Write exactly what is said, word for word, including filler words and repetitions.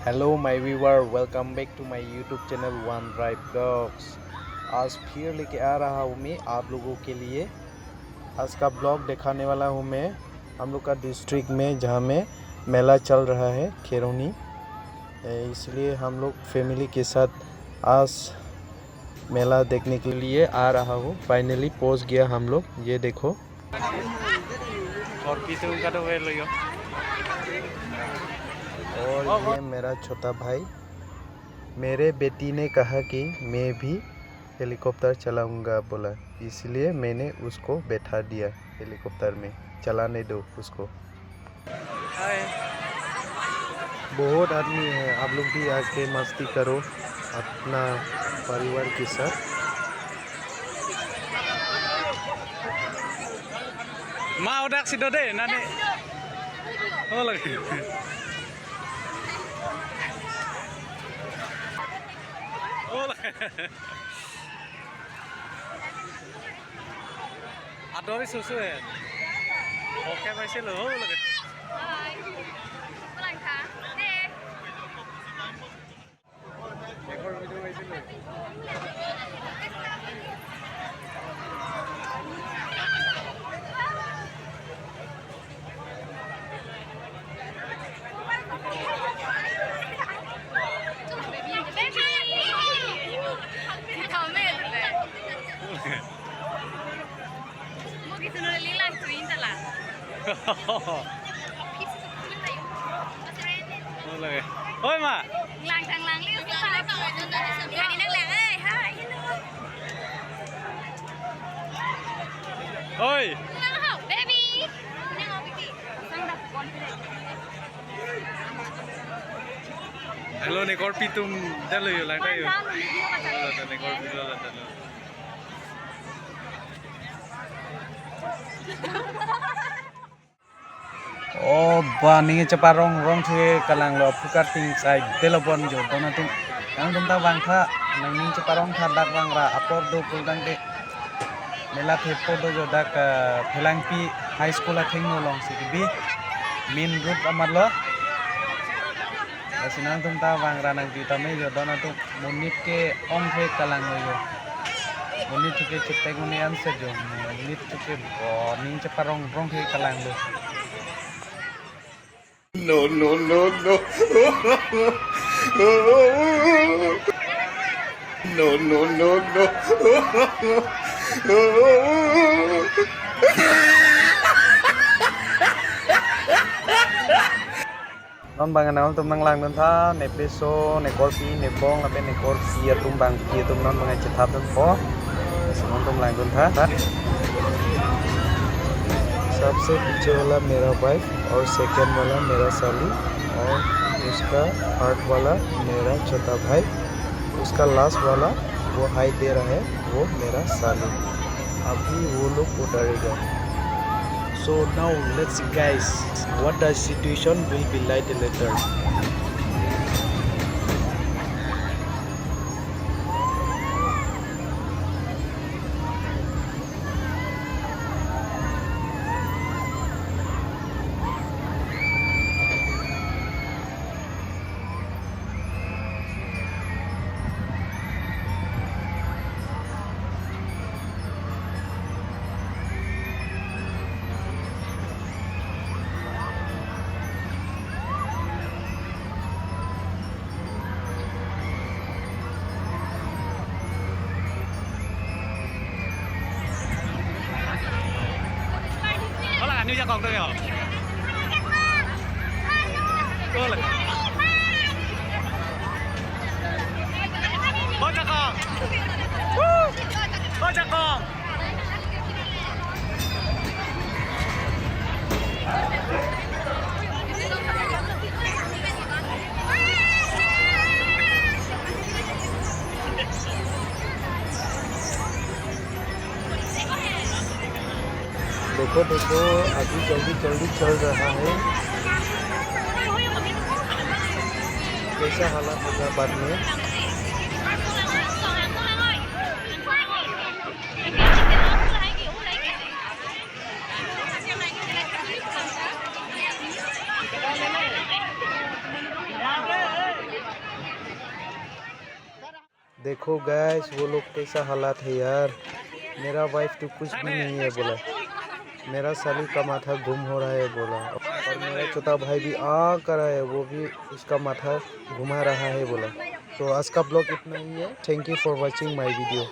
Hello my viewer, welcome back to my YouTube channel One Rai Vlogs। आज फिर लेके आ रहा हूँ मैं आप लोगों के लिए। आज का ब्लॉग दिखाने वाला हूँ मैं हम लोग का डिस्ट्रिक्ट में, जहाँ में मेला चल रहा है खेरोनी। ए, इसलिए हम लोग फैमिली के साथ आज मेला देखने के लिए आ रहा हूँ। फाइनली पहुँच गया हम लोग। ये देखो। Korpi atum kadokave lo jo। और ये मेरा छोटा भाई। मेरे बेटी ने कहा कि मैं भी हेलीकॉप्टर चलाऊंगा बोला, इसलिए मैंने उसको बैठा दिया हेलीकॉप्टर में चलाने दो उसको। बहुत आदमी है, आप लोग भी आके मस्ती करो अपना परिवार के साथ। Ma, odak si do de, nani. Oh, lagi. Oh, lagi. Adori susu ya. Oke, masih lo, oh, lagi. Oi, ma. Langthang lang li. Hi, hi, hello. Oi. Baby. Hello, ne Korpi atum dalo jo, langthang jo. Hello, ne Korpi atum dalo. Oh, ba, ning cheparong rong thu ke kalang lo, aphu karting sai delo bon jo, don atum. Nangtum ta vangtha, nang ning cheparong tha dak vangra, apor do pultangte. Mela thepo do jo dak, eh, Phelangpi High School athengno alongsi kebi. Main road amat lo. Lasi nangtum ta vangra nang pi tame jo, don atum. Monit ke ong ke kalang lo jo. Monit ke chepek monit anse jo. Monit ke bo ning cheparong rong ke kalang lo. No, no, no, no. No, no, no, no. Non bang nangtum nanglangdun tha, ne peso, ne Korpi, ne bong, lapen ne Korpi atum bangpi atum non bang chethap dunpo. Nangtum langdun tha. सबसे पीछे वाला मेरा वाइफ और सेकंड वाला मेरा साली और उसका थर्ड वाला मेरा छोटा भाई। उसका लास्ट वाला वो हाई दे रहा है, वो मेरा साली। अभी वो लोग उतरेगा। So now let's see guys, what the situation will be like later. Hola, ani jakong to yo. Hola. Hola, jakong. Woo! Hola, jakong. देखो, देखो, अभी जल्दी, जल्दी चल रहा है। कैसा हालत होगा बाद में? देखो गाइस, वो लोग कैसा हालत है यार। मेरा वाइफ तो कुछ भी नहीं है बोला, मेरा साली का माथा गुम हो रहा है बोला, और मेरा छोटा भाई भी आ कर रहा है, वो भी उसका माथा घुमा रहा है बोला। तो आज का ब्लॉग इतना ही है। Thank you for watching my video।